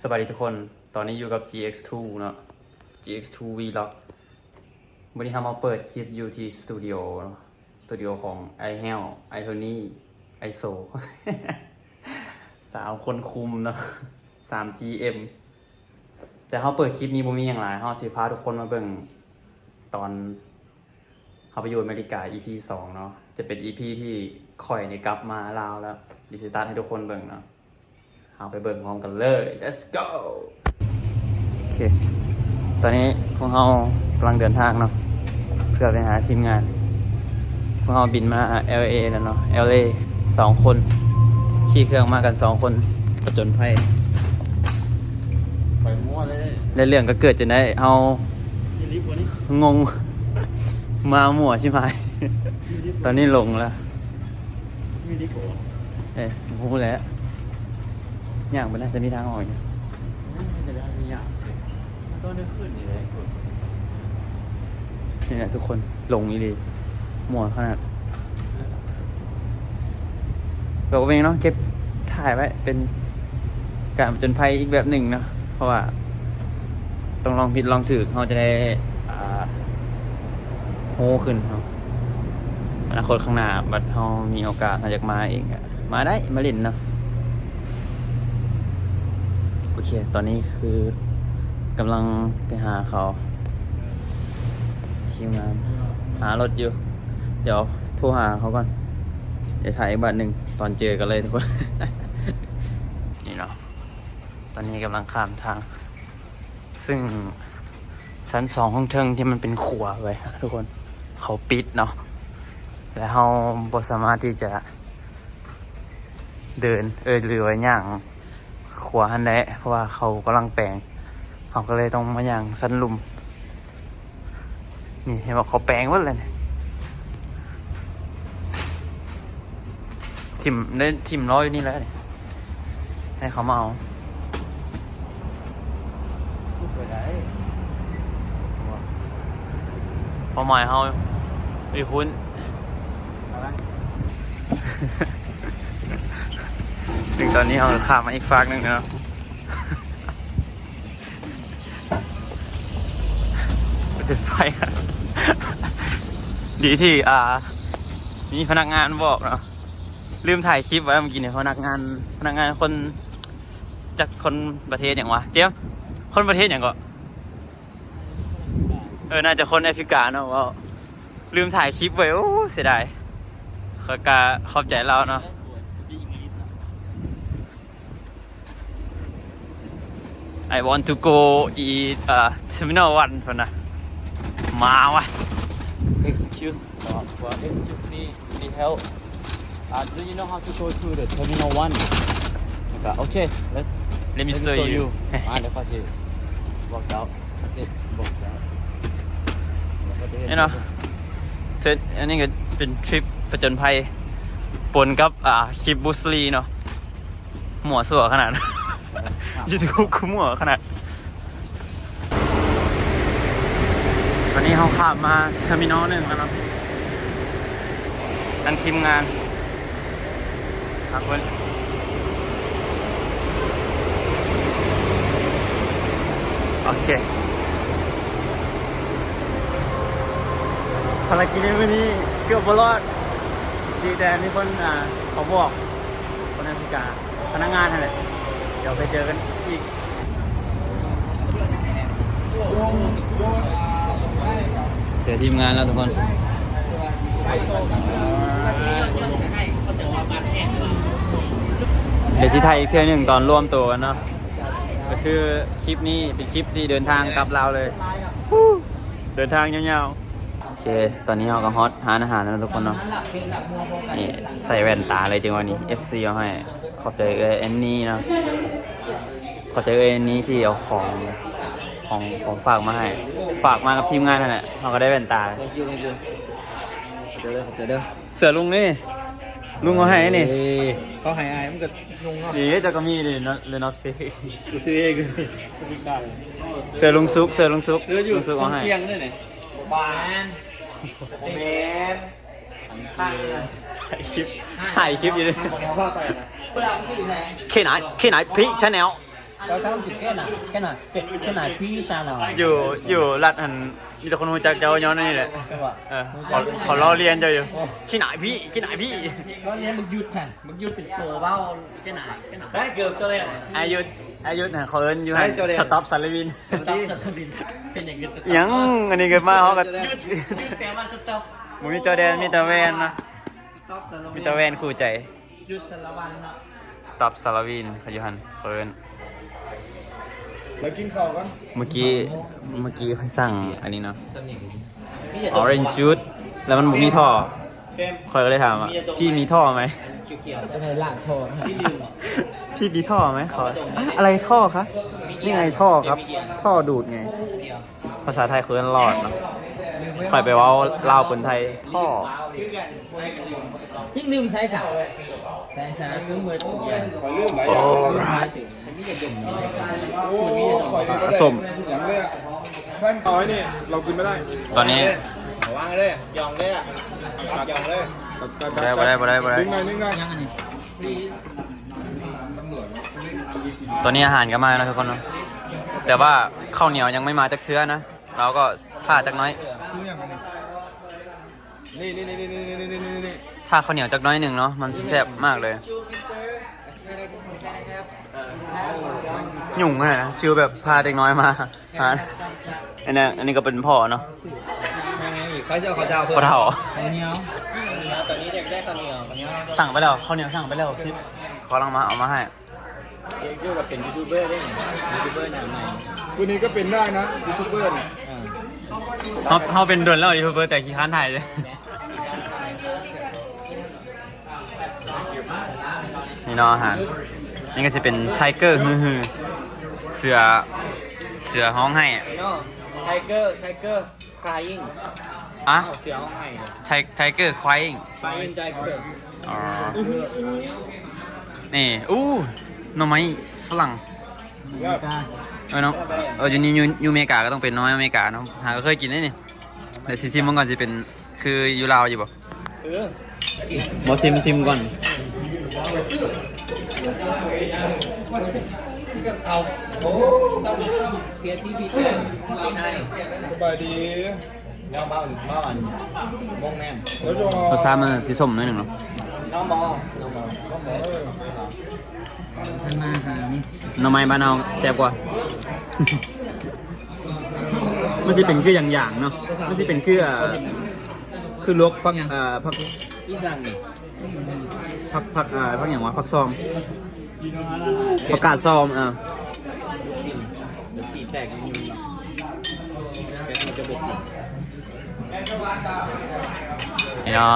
ສະບາຍດີທຸກຄົນ, ຕອນນີ້ຢູ່ກັບ ຈີເອັກສ໌ທູ ເນາະ, ຈີເອັກສ໌ທູ ວີລັອກ. ມື້ນີ້ເຮົາມາເປີດຄລິບຢູ່ທີ່ສະຕູດິໂອເນາະ, ສະຕູດິໂອຂອງອ້າຍແຫ້ວ, ອ້າຍໂທນີ້, ອ້າຍໂສ, ສາມຄົນຄຸມເນາະ, ສາມຈີເອັມ. ແຕ່ເຮົາເປີດຄລິບນີ້ບໍ່ມີຫຍັງຫຼາຍ, ເຮົາຊິພາທຸກຄົນມາເບິ່ງຕອນ ເຮົາໄປຢູ່ອາເມລິກາ ອີພີສອງເນາະ, ຈະເປັນອີພີທີ່ຂ້ອຍໄດ້ກັບມາລາວແລ້ວ, ເດຊິຕັດໃຫ້ທຸກຄົນເບິ່ງເນາະ. ເຮົາໄປເບິ່ງພ້ອມກັນເລີຍ, let's go. ໂອເຄ, ຕອນນີ້ພວກເຮົາກຳລັງເດີນທາງເນາະ ເພື່ອໄປຫາທີມງານ. ພວກເຮົາບິນມາແອລເອແລ້ວເນາະ, ແອລເອ ສອງຄົນ, ຂີ່ເຄື່ອງມາກັນສອງຄົນ ຜະຈົນໄພ. ໄປມົ້ວເລີຍ, ແລະເລື່ອງກໍເກີດຈົນໄດ້ ເຮົາ ອີຫຼີບໍ່ນີ້? ງົງ ມາມົ້ວຊິບຫາຍ. ຕອນນີ້ຫຼົງແລ້ວ. ມີລິຟບໍ່? ເອີ ບໍ່ຮູ້ແຫຼະ, ຍ່າງໄປໜ້າຈະມີທາງອອກຢູ່. ໂອ້ຍ ຈະໄດ້ມີຫຍັງ, ມັນຕ້ອງໄດ້ຂຶ້ນນີ້ແຫຼະ. ນີ້ແຫຼະທຸກຄົນ, ຫຼົງອີ່ຫຼີ, ມົ້ວຂະໜາດ. ກໍບໍ່ເປັນຫຍັງເນາະ, ເກັບຖ່າຍໄວ້ເປັນການຜະຈົນໄພອີກແບບໜຶ່ງເນາະ, ເພາະວ່າ ຕ້ອງລອງຜິດລອງຖືກ, ເຮົາຈະໄດ້ ອ່າ ຮູ້ຂຶ້ນເນາະ. ອະນາຄົດຂ້າງໜ້າ ບັດເຮົາມີໂອກາດ ເຮົາຢາກມາເອງ ກະມາໄດ້, ມາຫຼິ້ນເນາະ. ໂອເຄ, ຕອນນີ້ຄືກຳລັງໄປຫາເຂົາ, ທີມງານຫາລົດຢູ່. ດຽວໂທຫາເຂົາກ່ອນ, ດຽວຖ່າຍອີກບາດໜຶ່ງ ຕອນເຈີກັນເລີຍທຸກຄົນ. ນີ້ເນາະ, ຕອນນີ້ກຳລັງຂ້າມທາງ. ຊຶ່ງຊັ້ນສອງ ຫ້ອງເທິງທີ່ມັນເປັນຂົວໄວ້ທຸກຄົນ, ເຂົາປິດເນາະ, ແລະເຮົາບໍ່ສາມາດທີ່ຈະເດີນ ເອີ ຫຼືວ່າຍ່າງຂົວຫັ້ນໄດ້, ເພາະວ່າເຂົາກຳລັງແປງ, ເຮົາກໍເລີຍຕ້ອງມາຍ່າງຊັ້ນລຸ່ມ. ນີ້ເຫັນບໍ່, ເຂົາແປງເບິດແລ້ວນີ້. ຖິ້ມໄດ້, ຖິ້ມລໍ້ຢູ່ນີ້ແຫຼະນີ້, ໃຫ້ເຂົາມາເອົາ. ເປົ້າໝາຍເຮົາຢູ່ພຸ້ນ. ເຖິງຕອນນີ້ເຮົາກໍຂ້າມມາອີກຟາກໜຶ່ງແລ້ວເນາະ. ຈຸດໄຟ. ດີທີ່ ອ່າ ມີພະນັກງານບອກເນາະ, ລືມຖ່າຍຄລິບໄວ້ເມື່ອກີ້ນີ້. ພະນັກງານ, ພະນັກງານຄົນ ຈັກຄົນປະເທດຫຍັງວະ ເຈມ? ຄົນປະເທດຫຍັງເກາະ? ເອີ ໜ້າຈະຄົນແອຟຣິກາເນາະ, ເວົ້າລືມຖ່າຍຄລິບໄວ້. ໂອ້ ເສຍດາຍ. ຂ້ອຍກະຂອບໃຈລາວເນາະ. I want to go eat, uh, terminal one ເພິ່ນນະ. ມາວະ. Excuse, uh, excuse me, we help. Uh, do you know how to go to the terminal one? ແລ້ວກໍ Okay, let, let me show you. ມາ ແລ້ວຂ້ອຍຊິບອກເຈົ້າ. ນີ້ເນາະ, ເຊິ່ງອັນນີ້ກໍເປັນທຣິບຜະຈົນໄພ ປົນກັບ ອ່າ ຄລິບບຣູສລີເນາະ. ມົ້ວຊົ່ວຂະໜາດ ຢູທູບ ຄືມົ້ວຂະໜາດ. ຕອນນີ້ເຮົາຂ້າມມາເທີມີນອລໜຶ່ງແລ້ວເນາະ, ທາງທີມງານ ຄັກເວີຍ. ໂອເຄ, ພາລະກິດໃນມື້ນີ້ເກືອບບໍ່ລອດ, ດີແຕ່ມີຄົນ ອ່າ ເຂົາບອກ ຄົນອາຟຣິກາ ພະນັກງານຫັ້ນແຫຼະ. ດຽວໄປເຈີກັນອີກ. ເຈີທີມງານແລ້ວທຸກຄົນ. ດຽວຊິຖ່າຍອີກເທື່ອໜຶ່ງຕອນລວມໂຕກັນເນາະ. ກໍຄືຄລິບນີ້ເປັນຄລິບທີ່ເດີນທາງກັບລາວເລີຍ. ເດີນທາງຍາວໆ. ໂອເຄ, ຕອນນີ້ເຮົາກໍຮອດຮ້ານອາຫານແລ້ວເນາະທຸກຄົນເນາະ. ນີ້ໃສ່ແວ່ນຕາເລີຍຈັງຫວະນີ້ ເອັຟຊີເອົາໃຫ້. ຂອບໃຈເອື້ອຍແອນນີເນາະ, ຂອບໃຈເອື້ອຍແອນນີທີ່ເອົາຂອງ ຂອງ ຂອງຝາກມາໃຫ້, ຝາກມາກັບທີມງານຫັ້ນແຫຼະ. ເຮົາກໍໄດ້ແວ່ນຕາ. ຂອບໃຈເດີ ຂອບໃຈເດີ. ເສື້ອລຸງນີ້ ລຸງເອົາໃຫ້ນີ້. ເຂົາໃຫ້ອ້າຍ ມັນກໍນຸ່ງເນາະ. ນີ້ເຈົ້າກໍມີນີ້ The North Face. ກູຊື້ເອງ. ເສື້ອລຸງສຸກ, ເສື້ອລຸງສຸກ, ລຸງສຸກເອົາໃຫ້. ບໍ່ແມ່ນ ແມ່ນ ຖ່າຍຄລິບ ຖ່າຍຄລິບຢູ່ເດ້. ເຄນາຍ ເຄນາຍພີຊາແນວ. ເຈົ້າຖາມເຈົ້າແກ່ນະ ແກ່ນະ ເປັນຂະໜາດພີ່ຊານະ ຢູ່ ຢູ່ລັດຫັ້ນ ມີແຕ່ຄົນຮູ້ຈັກເຈົ້າຍ້ອນອັນນີ້ແຫຼະ. ເອີ ເຂົາ ເຂົາລໍ້ລຽນເຈົ້າຢູ່. ໂອ້ ຂີ້ໜ້າພີ່ ຂີ້ໜ້າພີ່ ລໍ້ລຽນບັກຍຸດຫັ້ນ ບັກຍຸດເປັນໂຕເວົ້າແກ່ນະ ແກ່ນະ. ໄດ້ເກີບເຈົ້າແລ້ວ ອາຍຸດ ອາຍຸດຫັ້ນ ເຂົາເອີ້ນຢູ່ຫັ້ນ ສະຕັອບສາລະວິນ ສະຕັອບສາລະວິນ. ເປັນຫຍັງຄືສະຕັອບ? ຫຍັງ ອັນນີ້ເກີດມາເຮົາກໍຢຸດ ຢຸດແປວ່າສະຕັອບ. ບໍ່ມີຈໍແດນ ມີແຕ່ແວນນະ ສະຕັອບສາລະວິນ ມີແຕ່ແວນຄູ່ໃຈ. ຢຸດສາລະວັນເນາະ ສະຕັອບສາລະວິນ ເຂົາຢູ່ຫັ້ນ ເຂົາເອີ້ນ. ແລ້ວກິນເຂົ້າກັນ. ເມື່ອກີ້ ເມື່ອກີ້ຂ້ອຍສັ່ງອັນນີ້ເນາະ orange juice ແລ້ວມັນບໍ່ມີທໍ່ ຂ້ອຍກໍເລີຍຖາມວ່າ ພີ່ມີທໍ່ໄໝ? ພີ່ມີທໍ່ໄໝ? ເຂົາ ອາ ອາໄລທໍ່ຄະ? ນີ້ໄງທໍ່ຄັບ ທໍ່ດູດໄງ. ພາສາໄທເອີ້ນຫຼອດເນາະ ຂ້ອຍໄປເວົ້າລາວປົນໄທ ທໍ່. ຍັງລືມໃສ່ສາ ໃສ່ສາຄືເໝິດທຸກຢ່າງ. ໂອ້ ສົ້ມ ແຟນເຂົາໄອ້ນີ້ ເຮົາກິນບໍ່ໄດ້. ຕອນນີ້ ວາງເລີຍ ຫຍ່ອງເລີຍ ຫຍ່ອງເລີຍ. ບໍ່ໄດ້ ບໍ່ໄດ້ ບໍ່ໄດ້ ບໍ່ໄດ້ ດຶງໜ່ອຍ ດຶງໜ່ອຍ. ຕອນນີ້ອາຫານກໍມາແລ້ວນະທຸກຄົນເນາະ ແຕ່ວ່າເຂົ້າໜຽວຍັງໄມ່ມາຈັກເທື່ອນະ. ເຮົາກໍຖ້າຈັກໜ້ອຍ ນີ້ໆໆ ຖ້າເຂົ້າໜຽວຈັກໜ້ອຍໜຶ່ງເນາະ ມັນຊິແຊບມາກເລີຍ. ຫຍຸ້ງຂະໜາດນະ ຊິແບບພາເດັກນ້ອຍມາຫາ. ອັນນີ້ ອັນນີ້ກໍເປັນພໍ່ເນາະ ພໍ່ເຖົ້າ. ເຂົ້າໜຽວ ຕອນນີ້ຢາກໄດ້ເຂົ້າໜຽວ ເຂົ້າໜຽວ. ສັ່ງໄປແລ້ວ ເຂົ້າໜຽວສັ່ງໄປແລ້ວ ເຂົາກຳລັງມາເອົາມາໃຫ້. ເອກຢູ່ກໍເປັນຢູທູບເບີເດ້ ຢູທູບເບີໜ້າໃໝ່. ຜູ້ນີ້ກໍເປັນໄດ້ນະ ຢູທູບເບີນີ້. ເອີ ເຮົາ ເຮົາເປັນດົນແລ້ວຢູທູບເບີ ແຕ່ຂີ້ຄ້ານຖ່າຍເດ້. ນີ້ເນາະອາຫານ ນີ້ກໍຊິເປັນໄທເກີຮືຮື ເສືອ ເສືອຮ້ອງໄຫ້. ໄທເກີ ໄທເກີ crying. ອະ ເສືອຮ້ອງໄຫ້ ໄທ ໄທເກີ crying. Crying tiger. ອໍ ນີ້ ອູ້ ໜໍ່ໄມ້ຝຣັ່ງ. ເອີເນາະ ເອີ ຢູ່ນີ້ ຢູ່ ຢູ່ເມກາກໍຕ້ອງເປັນໜໍ່ໄມ້ອາເມກາເນາະ ຫາກໍເຄີຍກິນເດ້ນີ້. ດຽວຊິຊິມເບິ່ງກ່ອນ ຊິເປັນຄືຢູ່ລາວຢູ່ບໍ່? ເອີ ບໍ່ ຊິມ ຊິມກ່ອນ. ສະບາຍດີ. ເອົາມາ ມາອັນ ວົງແນມ ລົດຊາດມັນຊິສົ້ມໜ້ອຍໜຶ່ງເນາະ. ນ້ອງບໍ່ ນ້ອງບໍ່ ນ້ອງບໍ່ ເອີ ທ່ານມາຫານີ້ ໜໍ່ໄມ້ບ້ານເຮົາແຊບກວ່າ. ມັນຊິເປັນຄືຫຍັງໆເນາະ ມັນຊິເປັນຄື ເອີ ຄືລວກຜັກ ເອີ ຜັກ ອີ່ສັງນີ້ ຜັກ ຜັກ ເອີ ຜັກຫຍັງວະ ຜັກຊອມ ຜັກກາດຊອມ. ເອີ ແຕ່ມັນຈະບໍ່ກິນ. ນີ້ເນາະ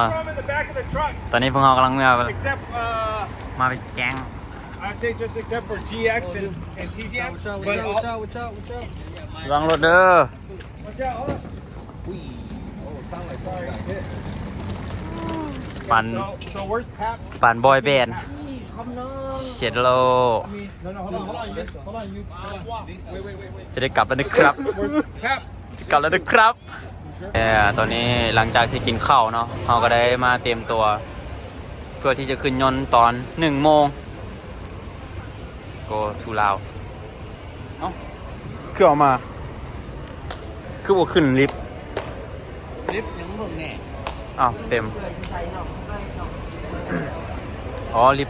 ຕອນນີ້ພວກເຮົາກຳລັງເມືອ Except, uh, ມາເປັນແກ້ງ. I'd say just except for G X and, and T G X, but all ລະວັງລົດເດີ. ປານ So, so where's Paps? ປານບອຍແບນ ເຊັດໂລ. No, no, hold on, hold on, you, hold on, you, hold on. Wait, wait, wait, wait. ຈະໄດ້ກັບແລ້ວເດີຄັບ Where's Paps? ຈະກັບແລ້ວເດີຄັບ. ເອີ ຕອນນີ້ຫຼັງຈາກທີ່ກິນເຂົ້າເນາະ ເຮົາກໍໄດ້ມາຕຽມຕົວ ເພື່ອທີ່ຈະຂຶ້ນຍົນຕອນໜຶ່ງໂມງ Go to Lao. ເອົ້າ ຄືອອກມາ ຄືບໍ່ຂຶ້ນລິບ? ລິບຍັງເບິ່ງແນ່. ອ້າວ ເຕັມ. ອໍ ລິບ.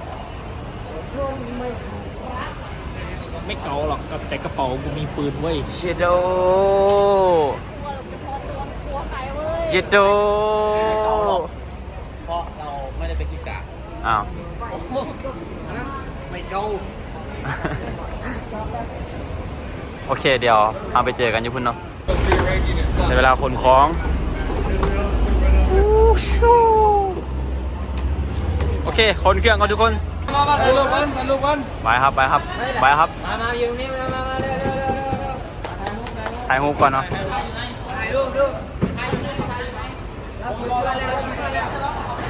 ໄມ່ເກົາຫຼອກ ແຕ່ກະເປົາກູມີປືນເວີຍ. ເຢັດໂດ ເຢັດໂດ. ເພາະເຮົາໄມ່ໄດ້ໄປຂີ້ກາ. ອ້າວ ໄມ້ເກົ່າ. ໂອເຄ ດຽວເຮົາໄປເຈີກັນຢູ່ພຸ້ນເນາະ. ໃຊ້ເວລາຂົນຂອງ. ໂອເຄ ຂົນເຄື່ອງກ່ອນທຸກຄົນ. ມາ ມາ ຖ່າຍຮູບກັນ ຖ່າຍຮູບກັນ. ໄປຄັບ ໄປຄັບ ໄປຄັບ. ມາ ມາຢູ່ນີ້ ມາ ມາ ມາ ເລັວ ເລັວ ເລັວ ເລັວ ເລັວ. ຖ່າຍຮູບກ່ອນເນາະ.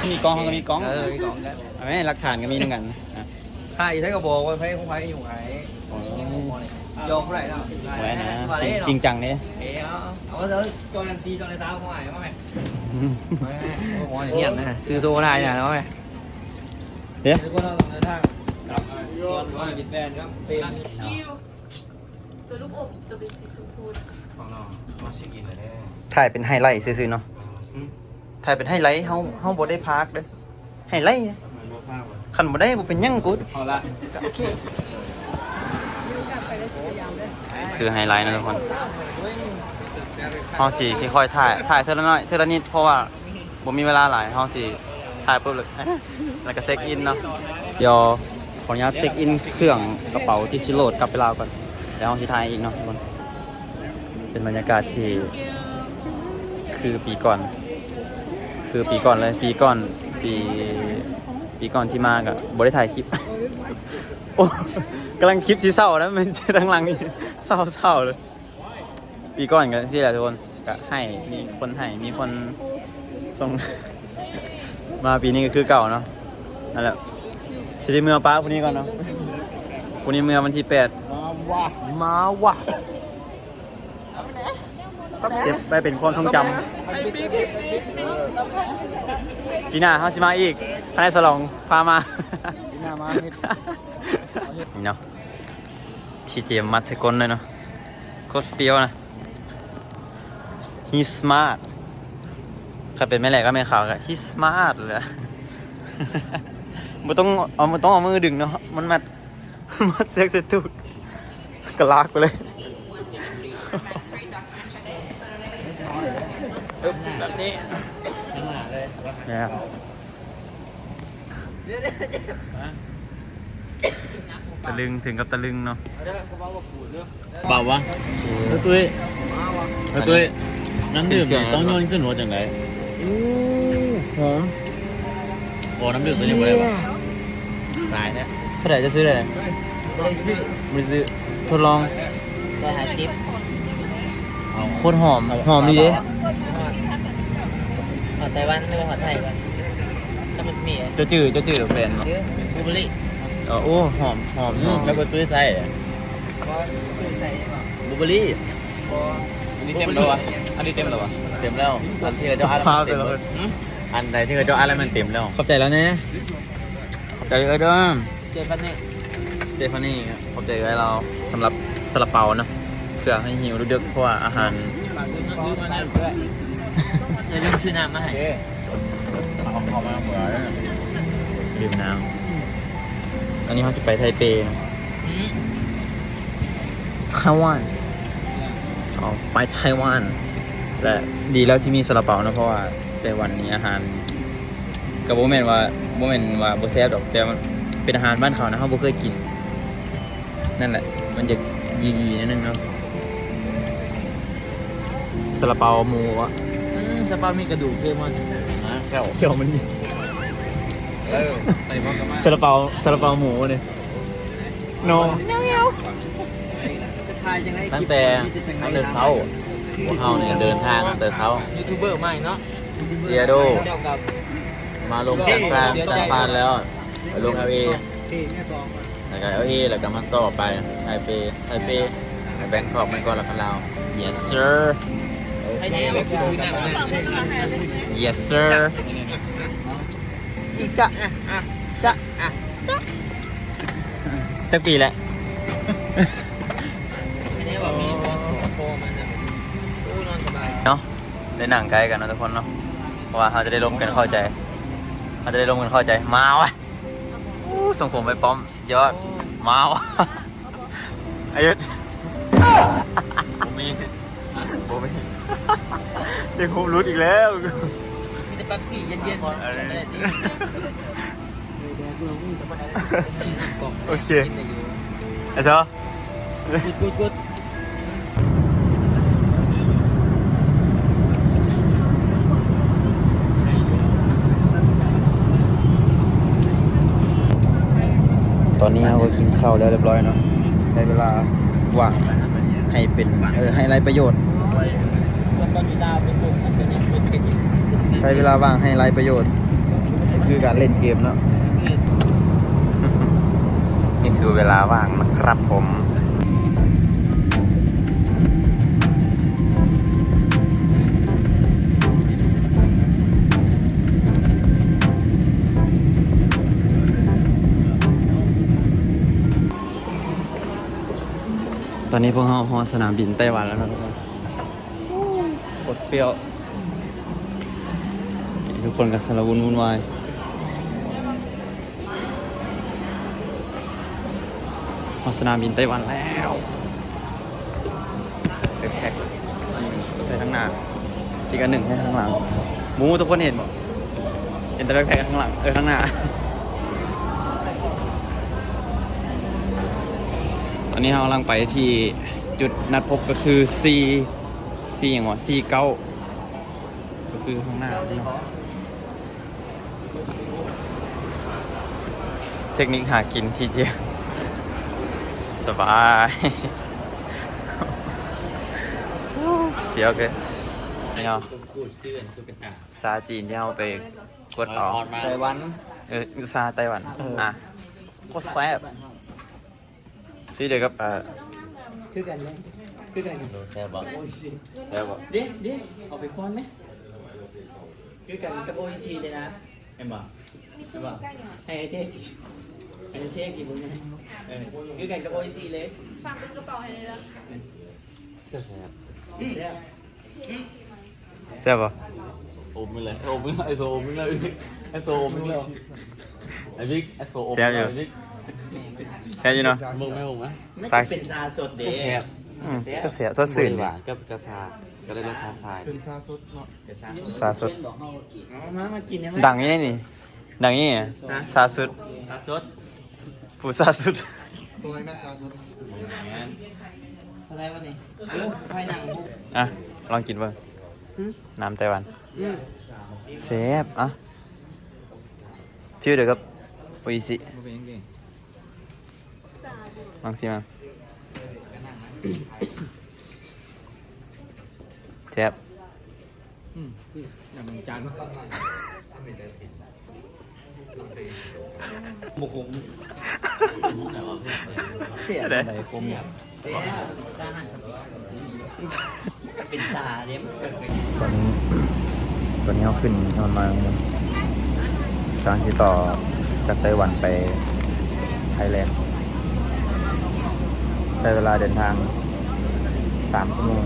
ມີກ້ອງ ເຮົາກໍມີກ້ອງ. ເອີ ມີກ້ອງ. ເອົາແມ່ ຫຼັກຖານກໍມີນຳກັນ. ຖ່າຍຢູ່ໃສກໍບອກວ່າໃຜຂອງໃຜຢູ່ໃສ. ໂອ້ ຢອກບໍ່ໄດ້ເນາະ. ບໍ່ໄດ້ນະ. ຈິງຈັງເດ້. ເອີ ເອົາ ເອົາ ເອົາ ເຈົ້າໜ້າທີ່ ເຈົ້າໜ້າຕາຂອງອ້າຍມາແມ່. ໂອ້ຍ ນຽນນະ ຊື່ໂຊໄດ້ນະ ເອົາແມ່. ເດ້ ທຸກຄົນເຮົາຕ້ອງເດີນທາງ. ສ່ວນຂອງ Big Bang ກັບ Fame ນີ້ເນາະ ໂຕລູກອົມ ໂຕເປັນສີຊົມພູ ຂອງນ້ອງ ນ້ອງຊິກິນແລ້ວເດ້ ຖ່າຍເປັນໄຮໄລຊື່ໆເນາະ ອືມ ຖ່າຍເປັນໄຮໄລ ເຮົາ ເຮົາບໍ່ໄດ້ພາກເດ້ ໄຮໄລ ຄັນບໍ່ໄດ້ບໍ່ເປັນຫຍັງ ກູດ ເອົາລະ ໂອເຄ ຄືໄຮໄລນະທຸກຄົນ ເຮົາຊິຄ່ອຍໆຖ່າຍ ຖ່າຍເທື່ອລະໜ້ອຍ ເທື່ອລະນິດ ເພາະວ່າບໍ່ມີເວລາຫຼາຍ ເຮົາຊິຖ່າຍປຸບ ແລ້ວກໍເຊັກອິນເນາະ ດຽວຂໍອະນຸຍາດເຊັກອິນເຄື່ອງ ກະເປົາທີ່ຊິໂຫຼດກັບໄປລາວກ່ອນ ແລ້ວເຮົາຊິຖ່າຍອີກເນາະທຸກຄົນ. ເປັນບັນຍາກາດທີ່ຄືປີກ່ອນ ຄືປີກ່ອນເລີຍ ປີກ່ອນ ປີ ປີກ່ອນທີ່ມາກໍບໍ່ໄດ້ຖ່າຍຄລິບ ໂອ້ ກຳລັງຄລິບຊິເຊົານະ ແມ່ນທາງຫຼັງນີ້ເຊົາໆເລີຍ ປີກ່ອນກໍຈັ່ງຊີ້ແຫຼະທຸກຄົນ ກໍໃຫ້ ມີຄົນໃຫ້ ມີຄົນສົ່ງ ມາປີນີ້ກໍຄືເກົ່າເນາະ ນັ້ນແຫຼະ ຊິໄດ້ເມືອປະຜູ້ນີ້ກ່ອນເນາະ ຜູ້ນີ້ເມືອວັນທີແປດ ມາວ່າ ມາວ່າ ເກັບໄວ້ເປັນຄວາມຊົງຈຳ ປີໜ້າເຮົາຊິມາອີກ ຄະນະສະຫຼອງພາມາ ປີໜ້າມາເຮັດ ນີ້ເນາະ ທີ່ເຈມມັດໃສ່ກົ້ນເລີຍເນາະ ໂຄດຟຽວນະ He's smart ຄັນເປັນແມ່ແຫຼກກັບແມ່ຂາວກໍ He's smart ແຫຼະ ບໍ່ຕ້ອງເອົາ ບໍ່ຕ້ອງເອົາມືດຶງເນາະ ມັນມັດ ມັດເຊືອກໃສ່ຕູດ ກໍລາກໄປເລີຍ ອຶບ ແບບນີ້ ແລ້ວ ຕະລຶງ ເຖິງກັບຕະລຶງເນາະ ເບົາວະ ເອີ ຕຸ້ຍ ເອີ ຕຸ້ຍ ນ້ຳດື່ມນີ້ຕ້ອງໂຍນຂຶ້ນຫົວຈັ່ງໃດ? ໂອ້ ຫອມ ໂອ້ ນ້ຳດື່ມຕົວນີ້ບໍ່ໄດ້ວະ ຕາຍແທ້. ເທົ່າໃດ ຈະຊື້ໄດ້? ບໍ່ໄດ້ຊື້ ບໍ່ໄດ້ຊື້ ທົດລອງ ຮ້ອຍຫ້າສິບ ໂຄດຫອມ ຫອມອີ່ຫຼີເດ້ ຮອດໄຕ້ຫວັນ ຫຼືວ່າຮອດໄທກ່ອນ ຖ້າມັນມີ ເຈົ້າຈື່ ເຈົ້າຈື່ແບຣນບໍ່? ບລູເບີຣີ ເອີ ໂອ້ ຫອມ ຫອມ ຫອມ ແລ້ວບໍ່ຕຸ້ຍໃສ່ ບໍ່ຕຸ້ຍໃສ່ ບລູເບີຣີ ອັນນີ້ເຕັມແລ້ວວະ ອັນນີ້ເຕັມແລ້ວວະ ເຕັມແລ້ວ ອັນທີ່ເຂົາເຈົ້າອັດ ສະພາບ ເຕັມແລ້ວ ແລ້ວ ຫືມ ອັນໃດທີ່ເຂົາເຈົ້າອັດແລ້ວມັນເຕັມແລ້ວ ຂອບໃຈແລ້ວແນ່ ຂອບໃຈເອື້ອຍເດີ Stephanie Stephanie ຂອບໃຈເອື້ອຍລາວ ສຳລັບຊາລາເປົາເນາະ ເພື່ອໃຫ້ຫິວດຶກໆ ເພາະວ່າອາຫານ ເອີ ລືມຊື້ນ້ຳມາໃຫ້ ເອົາເຂົ້າມາເພື່ອ ດື່ມນ້ຳ ອັນນີ້ເຮົາຊິໄປໄທເປເນາະ ໄຕ້ຫວັນ ອໍ ໄປໄຕ້ຫວັນ ແລະ ດີແລ້ວທີ່ມີຊາລາເປົາເນາະ ເພາະວ່າໄຕ້ຫວັນນີ້ອາຫານ ກໍບໍ່ແມ່ນວ່າ ບໍ່ແມ່ນວ່າບໍ່ແຊບດອກ ແຕ່ວ່າເປັນອາຫານບ້ານເຂົານະ ເຮົາບໍ່ເຄີຍກິນ ນັ້ນແຫຼະ ມັນຈະຢີໆໜ້ອຍໜຶ່ງເນາະ ຊາລາເປົາໝູອະ ອືມ ຊາລາເປົາມີກະດູກຄືມັນ ແຂ້ວ ແຂ້ວມັນມີ ເອີ ຊາລາເປົາ ຊາລາເປົາໝູນີ້ ເນາະ ແນວໆ ຕັ້ງແຕ່ ຕັ້ງແຕ່ເຊົ້າ ພວກເຮົານີ້ເດີນທາງຕັ້ງແຕ່ເຊົ້າ ຢູທູບເບີໃໝ່ເນາະ ຊີແອດໂດ ມາລົງຊານຟຣານ ຊານຟຣານແລ້ວ ໄປລົງແອລເອ ແລ້ວກໍແອລເອ ແລ້ວກໍມາຕໍ່ໄປໄທເປ ໄທເປ ໄປແບງກອກ ແບງກອກແລ້ວກໍລາວ Yes sir Yes sir ອີກະ ຈະ ຈະ ຈັກປີແລ້ວ ເນາະ ໄດ້ນັ່ງໃກ້ກັນເນາະທຸກຄົນເນາະ ເພາະວ່າເຮົາຈະໄດ້ລົມກັນເຂົ້າໃຈ ເຮົາຈະໄດ້ລົມກັນເຂົ້າໃຈ ມາວະ ໂອ້ ຊົງຜົມໄວ້ປ້ອມ ສຸດຍອດ ມາວະ ອາຍຸດ ບໍ່ມີ ບໍ່ມີ ເດັກຮູບຫຼຸດອີກແລ້ວ ມີແຕ່ເປັບຊີເຢັນໆ ເອີ ໂອເຄ ໄອ້ຊໍ ຕອນນີ້ເຮົາກໍກິນເຂົ້າແລ້ວຮຽບຮ້ອຍເນາະ ໃຊ້ເວລາວ່າງໃຫ້ເປັນ ເອີ ໃຫ້ໄຮ້ປະໂຫຍດ ໃຊ້ເວລາວ່າງໃຫ້ໄຮ້ປະໂຫຍດ ຄືການເລ່ນເກມເນາະ ນີ້ຄືເວລາວ່າງນະຄັບຜົມ. ຕ ຕອນນີ້ພວກເຮົາຮອດສະໜາມບິນໄຕ້ຫວັນແລ້ວເນາະ ໂຄດເຟ້ຽວ ທຸກຄົນກໍຊາລະວຸນວຸນວາຍ. ຮອດສະໜາມບິນໄຕ້ຫວັນແລ້ວ. ແບັກແພັກໃສ່ທາງໜ້າ ອີກອັນໜຶ່ງໃຫ້ທາງຫຼັງ. ບໍ່ຮູ້ທຸກຄົນເຫັນບໍ່? ເຫັນແຕ່ແບັກແພັກທາງຫຼັງ ເອີ ທາງໜ້າ. ຕອນນີ້ເຮົາກຳລັງໄປທີ່ຈຸດນັດພົບ ກໍຄື ສີ່ ສີ່ຫຍັງວະ ສີ່ເກົ້າ ກໍຄືທາງໜ້າເນາະ. ເທັກນິກຫາກິນທີ່ຈຽວ ສະບາຍ ສຽວເກີນເນາະ. ຊາຈີນທີ່ເຮົາໄປກົດເອົາ ໄຕ້ຫວັນ ເອີ ຊາໄຕ້ຫວັນ ເອີ ອ່ະ ໂຄດແຊບ. ທີ່ດຽວກັບ ເອີ ຄືກັນເດ້ ຄືກັນ ໂອແຊບບໍ່? ໂອ້ຍຊິ ແຊບບໍ່? ເດ້ ເດ້ ເອົາໄປກ່ອນແມະ ຄືກັນກັບໂອອິຊິເດ້ນະ ແມ່ນບໍ່? ແມ່ນບໍ່? ໃຫ້ໄອ້ເທກ ໃຫ້ໄອ້ເທກກິນເບິ່ງແມະ ເອີ ຄືກັນກັບໂອອິຊິເລີຍ. ຝາກເບິ່ງກະເປົາໃຫ້ແດ່ເດີ ກໍແຊບ ແຊບ. ແຊບບໍ່? ອົບນີ້ແຫຼະ ອົບນີ້ ໄອໂຊອົບນີ້ແຫຼະ ໄອໂຊອົບນີ້ແຫຼະ ໄອວິກ ໄອໂຊອົບ ແຊບຢູ່ ໄອວິກ ແຊບຢູ່ເນາະ. ເບິ່ງແມ່ ເບິ່ງແມ່ ມັນຈະເປັນຊາສົດເດ້ ກໍແຊບ ອືມ ກໍແຊບ ສົດຊື່ນ ບໍ່ໄດ້ຫວານ ກໍ ກໍຊາ ກໍໄດ້ລົດຊາຊາຍ ເປັນຊາສົດເນາະ ຊາສົດ ເອົາມາ ມາກິນ ດັງນີ້ນີ້ ດັງນີ້ ຮະ? ຊາສຸດ ຊາສົດ ຜູ້ຊາສຸດ ໂອ້ຍ ແມ່ນຊາສົດ ແມ່ນ ເທົ່າໃດວະນີ້? ໂອ້ ໄຟໜັງ ອ່ະ ລອງກິນເບິ່ງ ຫື? ນ້ຳໄຕ້ຫວັນ ອືມ ແຊບ ອ່ະ ຟີວດຽວກັບໂອອິຊິ ບໍ່ເປັນຫຍັງເດ້ ລອງຊີມ ແຊບ. ອືມ ຄືຢ່າງຈານ ບໍ່ຂົມ ເສຍໄດ໋ ຂົມ ເປັນຊາເດ້ ຕອນນີ້ ຕອນນີ້ເຮົາຂຶ້ນຮອດມາ ກຳລັງຊິຕໍ່ຈາກໄຕ້ຫວັນໄປໄທແລນ ໃຊ້ເວລາເດີນທາງ ສາມຊົ່ວໂມງ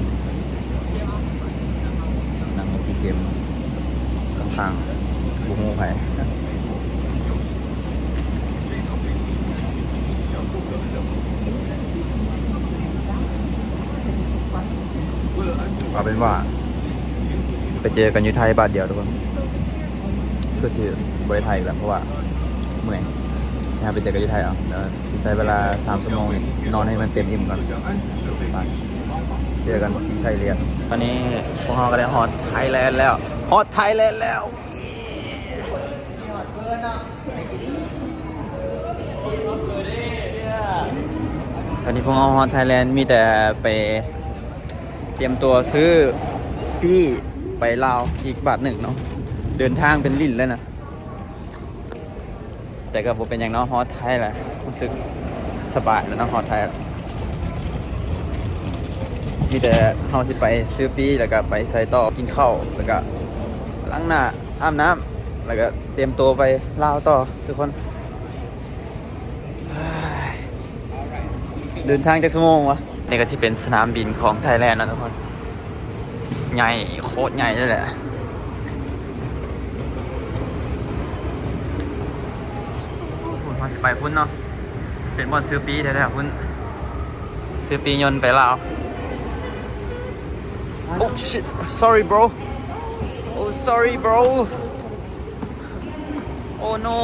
ນັ່ງຢູ່ທີ່ເກມຂ້າງໆ ບໍ່ຮູ້ໃຜ ເອົາເປັນວ່າ ໄປເຈີກັນຢູ່ໄທບາດດຽວທຸກຄົນ ຄືຊິບໍ່ໄດ້ຖ່າຍອີກແລ້ວ ເພາະວ່າເມື່ອຍ ເຮົາໄປເຈີກັນຢູ່ໄທເອົາ ແລ້ວຊິໃຊ້ເວລາສາມຊົ່ວໂມງນີ້ ນອນໃຫ້ມັນເຕັມອີ່ມກ່ອນ ໄປ ເຈີກັນທີ່ໄທແລນ. ຕອນນີ້ພວກເຮົາກໍໄດ້ຮອດໄທແລນແລ້ວ ຮອດໄທແລນແລ້ວ ຕອນນີ້ພວກເຮົາຮອດໄທແລນ ມີແຕ່ໄປຕຽມຕົວຊື້ປີ້ໄປລາວອີກບາດໜຶ່ງເນາະ ເດີນທາງເປັນຫຼິ້ນເລີຍນະ. ແຕ່ກໍບໍ່ເປັນຫຍັງເນາະ ຮອດໄທແລ້ວ ຮູ້ສຶກສະບາຍແລ້ວເນາະ ຮອດໄທແລ້ວ. ມີແຕ່ເຮົາຊິໄປຊື້ປີ້ ແລ້ວກໍໄປໃສ່ຕໍ່ ກິນເຂົ້າ ແລ້ວກໍລ້າງໜ້າ ອາບນ້ຳ ແລ້ວກໍຕຽມຕົວໄປລາວຕໍ່ທຸກຄົນ. ເດີນທາງຈັກຊົ່ວໂມງວະ? ນີ້ກໍຊິເປັນສະໜາມບິນຂອງໄທແລນເນາະທຸກຄົນ. ໃຫຍ່ ໂຄດໃຫຍ່ເລີຍແຫຼະ. ພຸ້ນ ເຮົາຊິໄປພຸ້ນເນາະ ເປັນບ່ອນຊື້ປີ້ແທ້ໆ ພຸ້ນ ຊື້ປີ້ຍົນໄປລາວ. Oh shit, sorry bro. Oh sorry bro. Oh no.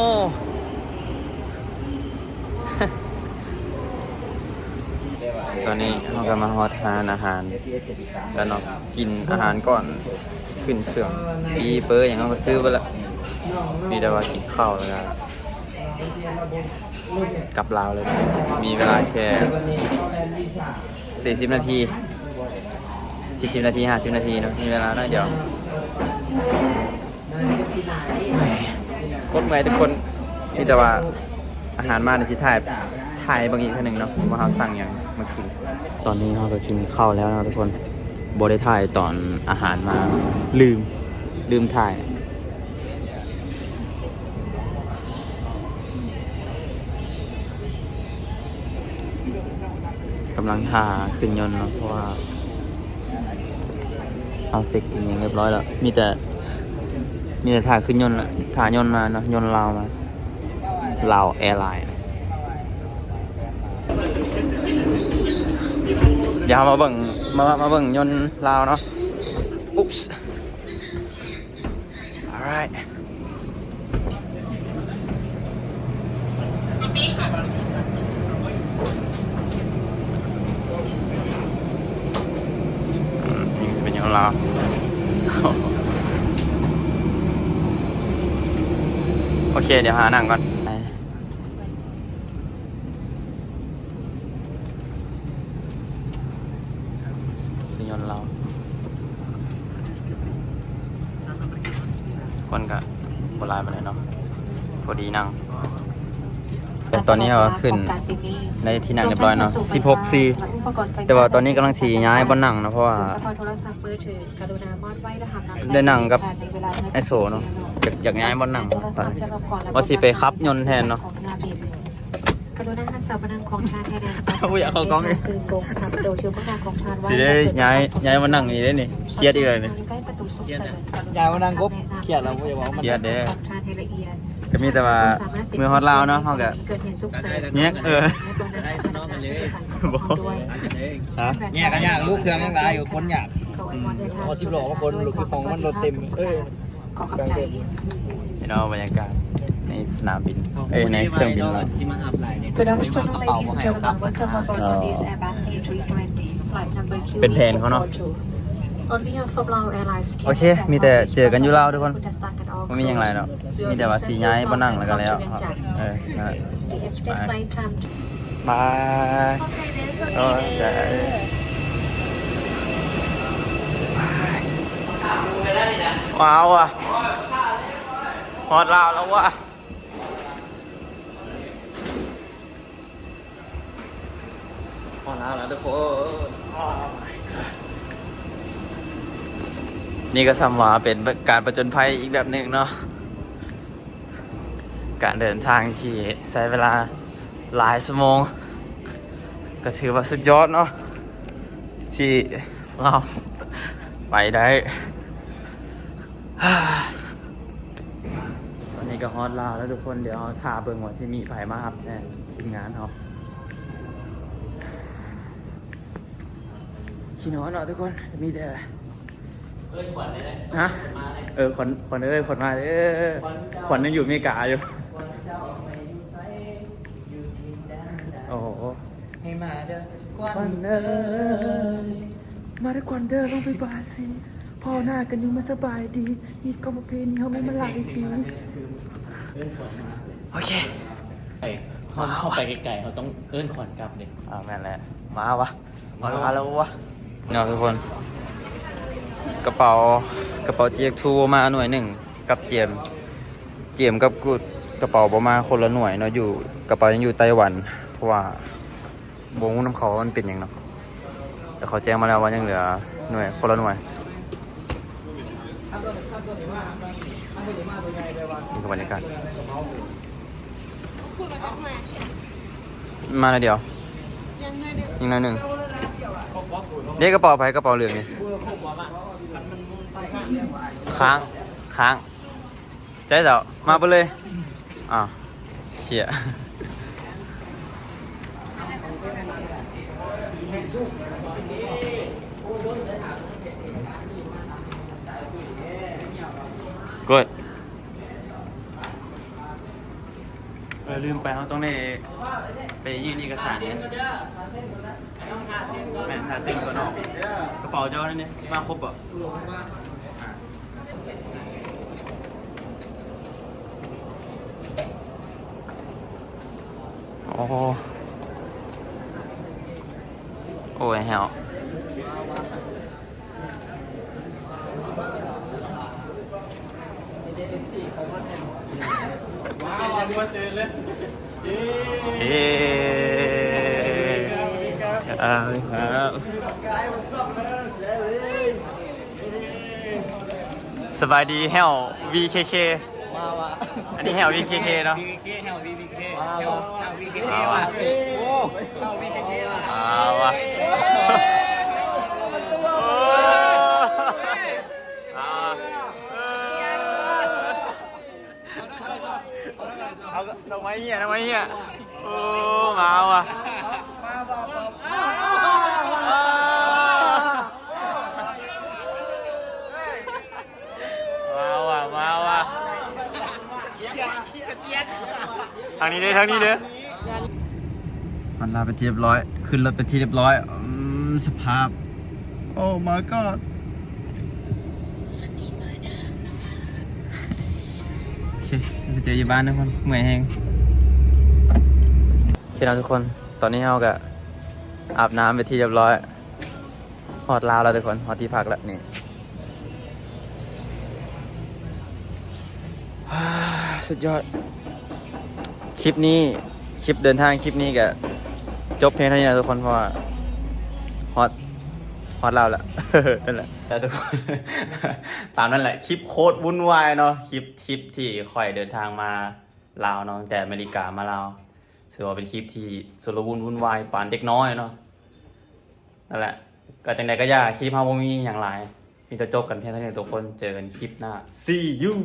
ຕອນນີ້ເຮົາກໍມາຮອດຮ້ານອາຫານແລ້ວເນາະ ກິນອາຫານກ່ອນຂຶ້ນເຄື່ອງ. ປີ້ເປີຫຍັງເຮົາກໍຊື້ເບິດລະ ມີແຕ່ວ່າກິນເຂົ້າແລ້ວກໍກັບລາວເລີຍ. ມີເວລາແຄ່ສີ່ສິບນາທີ ສີ່ສິບນາທີ ຫ້າສິບນາທີເນາະ ມີເວລາໜ້ອຍດຽວ. ໂຄດເມື່ອຍທຸກຄົນ ມີແຕ່ວ່າອາຫານມາ ດຽວຊິຖ່າຍ ຖ່າຍໃຫ້ເບິ່ງອີກເທື່ອໜຶ່ງເນາະ ວ່າເຮົາສັ່ງຫຍັງມາກິນ. ຕອນນີ້ເຮົາກໍກິນເຂົ້າແລ້ວເນາະທຸກຄົນ ບໍ່ໄດ້ຖ່າຍຕອນອາຫານມາ ລືມ ລືມຖ່າຍ. ກ ກຳລັງຖ້າຂຶ້ນຍົນເນາະ ເພາະວ່າເຮົາເຊັກອິນຫຍັງຮຽບຮ້ອຍແລ້ວ ມີແຕ່ ມີແຕ່ຖ້າຂຶ້ນຍົນລະ ຖ້າຍົນມາເນາະ ຍົນລາວມາ ລາວແອລາຍນະ. ດຽວເຮົາມາເບິ່ງ ມາ ມາເບິ່ງຍົນລາວເນາະ. Oops. Alright. ອືມ ນີ້ເປັນຍອດລາວ. ໂອເຄ ດຽວຫານັ່ງກ່ອນ. ຄືຍ້ອນລາວ ຄົນກະບໍ່ຫຼາຍປານໃດເນາະ ພໍດີນັ່ງ. ແຕ່ຕອນນີ້ເຮົາກະຂຶ້ນໄດ້ທີ່ນັ່ງຮຽບຮ້ອຍເນາະ ສິບຫົກສີ່ ແຕ່ວ່າຕອນນີ້ກຳລັງຊິຍ້າຍບ່ອນນັ່ງເນາະ ເພາະວ່າ ໄດ້ນັ່ງກັບໄອໂສເນາະ ຢາກ ຢາກຍ້າຍບ່ອນນັ່ງ ວ່າຊິໄປຂັບຍົນແທນເນາະ. ບໍ່ຢາກເຂົ້າກ້ອງເດ ຊິໄດ້ຍ້າຍ ຍ້າຍມານັ່ງນີ້ເດ້ນີ້ ຄຽດອີກແລ້ວນີ້. ຍ້າຍມານັ່ງກົບ ຄຽດແລ້ວ ບໍ່ຢາກເວົ້າ ຄຽດເດ້. ກະມີແຕ່ວ່າເມື່ອຮອດລາວເນາະ ເຮົາກະແຍກ ເອີ ບໍ່ ຮະ ແຍກກະຍາກຢູ່ ເຄື່ອງຍັງຫຼາຍຢູ່ ຂົນຍາກ. ອືມ ເອົາສິບລໍ້ມາຂົນ ລົດເຈົ້າຂອງມັນລົດເຕັມ ເອີ ພີ່ນ້ອງ ບັນຍາກາດໃນສະໜາມບິນ ເອີ ໃນເຄື່ອງບິນລາວ. ເປັນແຜນເຂົາເນາະ. ໂອເຄ ມີແຕ່ເຈີກັນຢູ່ລາວທຸກຄົນ ບໍ່ມີຫຍັງຫຼາຍເນາະ ມີແຕ່ວ່າຊິຍ້າຍບ່ອນນັ່ງແລ້ວກະແລ້ວ. ເອີ ນັ້ນແຫຼະ ບາຍ. ບາຍ. ໂອ້ຍ ເຈົ້າ ວ້າວວ່ະ ຮອດລາວແລ້ວຫວາ ຮອດລາວແລ້ວທຸກຄົນ. ນີ້ກະສ່ຳວ່າເປັນການຜະຈົນໄພອີກແບບໜຶ່ງເນາະ ການເດີນທາງທີ່ໃຊ້ເວລາຫຼາຍຊົ່ວໂມງ ກະຖືວ່າສຸດຍອດເນາະ ທີ່ເຮົາໄປໄດ້. ຕອນນີ້ກະຮອດລາວແລ້ວທຸກຄົນ ດຽວເຮົາຖ້າເບິ່ງວ່າຊິມີໃຜມາຮັບແນ່ ທີມງານເຮົາ. ຂີ້ໜ້ອຍເນາະທຸກຄົນ ມີແຕ່ ເອີ້ນຂວັນເດ້ ຮະ ເອີ້ນຂວັນເດີ ຂວັນເອີຍ ຂວັນມາເດີ ຂວັນເຈົ້າ ຂວັນຍັງຢູ່ອາເມລິກາຢູ່ ຂວັນເຈົ້າໄປຢູ່ໃສ ຢູ່ທີ່ໃດ ໂອ້ໂຫ ໃຫ້ມາເດີ ຂວັນເອີຍ ມາເດີຂວັນເດີ ລົງໄປບາຊິ ພໍ້ໜ້າກັນຢູ່ ມາສະບາຍດີ ຮີດຄອງປະເພນີເຮົາມີມາຫຼາຍປີ. ໂອເຄ ເຮົາ ເຮົາໄປໄກໆ ເຮົາຕ້ອງເອີ້ນຂວັນກັບເດ້. ອ່າ ແມ່ນແຫຼະ ມາຫວາ ມາແລ້ວຫວາເນາະທຸກຄົນ. ກະເປົາ ກະເປົາ GX two ມາໜ່ວຍໜຶ່ງ ກັບ GM GM ກັບ Good ກະເປົາບໍ່ມາ ຄົນລະໜ່ວຍເນາະ ຢູ່ ກະເປົາຍັງຢູ່ໄຕ້ຫວັນ ເພາະວ່າ ບໍ່ຮູ້ນຳເຂົາວ່າມັນເປັນຫຍັງເນາະ ແຕ່ເຂົາແຈ້ງມາແລ້ວວ່າຍັງເຫຼືອໜ່ວຍ ຄົນລະໜ່ວຍ. ນີ້ຄືບັນຍາກາດ ມາໜ້ອຍດຽວ ຍັງໜ້ອຍໜຶ່ງ ເດ ກະເປົາໃຜ ກະເປົາເຫຼືອງນີ້ ຄ້າງ ຄ້າງ. ໃຈເຈົ້າ ມາເບີດເລີຍ. ອ້າວ ເຊຍ ກົດ ເອີ ລືມໄປ ເຮົາຕ້ອງໄດ້ໄປຍື່ນເອກະສານ. ແມ່ນ ຖ້າເຊັນກ່ອນເນາະ. ກະເປົາເຈົ້ານັ້ນເດ ມາຄົບບໍ່? ໂອ້ ໂອ້ຍ ແຮວ. ເອີ ເອີ ເອີ ສະບາຍດີແຮວ ວີເຄເຄ ມາວ່າ ອັນນີ້ແຮວ ວີພີເຄ ເນາະ ແຮວ ວີພີເຄ ແຮວ ແຮວ ວີພີເຄ ວ່າ ໂອ້ ແຮວ ວີພີເຄ ວ່າ ເອົາວ່າ ເອົາ ດອກໄມ້ເຫຍ ດອກໄມ້ເຫຍ ໂອ້ ມາວ່າ ມາວ່າ ມາວ່າ ທາງນີ້ເດີ ທາງນີ້ເດີ ຮອດລາວເປັນທີ່ຮຽບຮ້ອຍ ຂຶ້ນລົດເປັນທີ່ຮຽບຮ້ອຍ ອືມ ສະພາບ Oh my god ໂອເຄ ໄປເຈີຢູ່ບ້ານທຸກຄົນ ເມື່ອຍແຮງ ໂອເຄເນາະທຸກຄົນ ຕອນນີ້ເຮົາກະອາບນ້ຳເປັນທີ່ຮຽບຮ້ອຍ ຮອດລາວແລ້ວທຸກຄົນ ຮອດທີ່ພັກແລ້ວນີ້ ສຸດຍອດ ຄລິບນີ້ ຄລິບເດີນທາງຄລິບນີ້ກະຈົບພຽງເທົ່ານີ້ນະທຸກຄົນ ເພາະວ່າຮອດ ຮອດລາວແລ້ວ ນັ້ນແຫຼະ ແລ້ວທຸກຄົນ ຕາມນັ້ນແຫຼະ ຄລິບໂຄດວຸ້ນວາຍເນາະ ຄລິບ ທຣິບທີ່ຂ້ອຍເດີນທາງມາລາວເນາະ ຕັ້ງແຕ່ອາເມລິກາມາລາວ ຖືວ່າເປັນຄລິບທີ່ຊຸນລະມຸນວຸ້ນວາຍປານເດັກນ້ອຍເນາະ ນັ້ນແຫຼະ ກະຈັ່ງໃດກະຢ່າ ຄລິບເຮົາບໍ່ມີຫຍັງຫຼາຍ ມີແຕ່ຈົບກັນພຽງເທົ່ານີ້ທຸກຄົນ ເຈີກັນຄລິບໜ້າ See you.